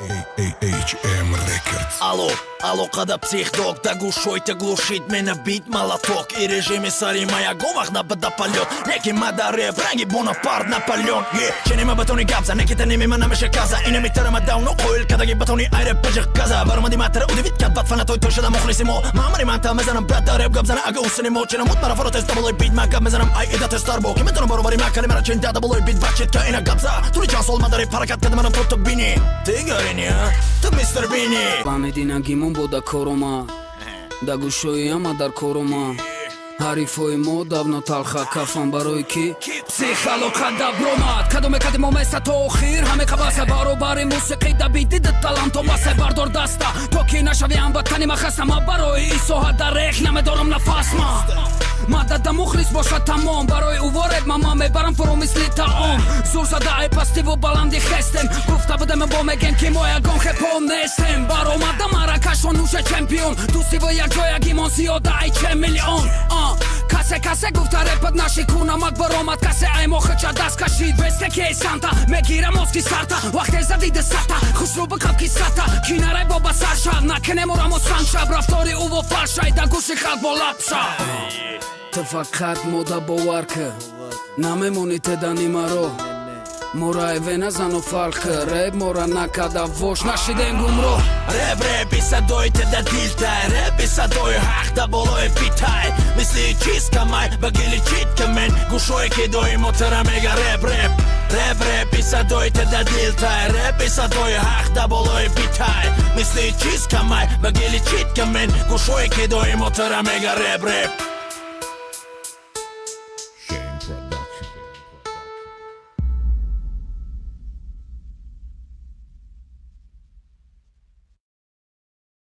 AHM Records. Алло, алоқада психдок, да гӯшойта глушит мена бит молоток. И режими сари моя говах на бада полет. Неки мада реп, ранги Бонапарт Наполеон. Ченема батони гапза, некита немима намеша каза. Инами тарама дауно қоил кадаги батони айре пажих каза. Баромади матара удивит кад бат фанатой той шада мухлиси мо. Мамари манта мезанам брат да реп гап зана ага усини мо. Чена мут мара фаро тест болои бит ма гап мезанам ай ида тест тарбо. Ки метонам баробари ма калимара чен дада болои бит бачит ка ина гапза. Тури чанд сол ма дар реп ҳаракат када манам то бини. Ты гарини, а? Ту мистер Бини. Фаҳмиди нагимон бо да корома, да гӯшои ҳама дар корома. Ҳарифҳои мо давно талха кафан барои ки психалоқа дабромад. Кадоме кади мо меса то охир ҳаме қабаса баробари мусиқӣ дабиди ди таланто масе бардор даста то ки нашави ҳамватани ма хаста ма барои ин соҳа дар рех намедорам нафас ма. Мадада мухлис бошад тамом барои увореб мама мебарам фуро мисли таом. Зур зада ай пастиву баланди хестем гуфта будем бо мегем ки мо ягон хепом нестем. Баромада маракашон нуше чемпион дӯстиву якҷоягимон зиёда ай че миллион. Касе касе гуфта репат наши кунамак баромад касе ай мо хича даст кашид. Бесте ки эй санта мегирам озки сарта вақте задида сата хушрӯ бикаб ки сата кинарай боба сарша накунем орамо саншаб рафтори ӯво фаршай да гӯши халқ бо лапша. Ту фақат мода бовар ки намемонӣ тедани маро. Мора айве назану фарқ ки реп мора накада вош нашидем гумроҳ. Реп репи садои теда дилтай, репи садои ҳақ да болои битай. Мисли чиз камай ба гили чит камен гӯшое ки доимо тара мега реп реп. Реп репи садои теда дилтай, репи садои ҳақ да болои битай. Мисли чиз камай ба гили чит камен гӯшое ки доимо тара мега реп реп.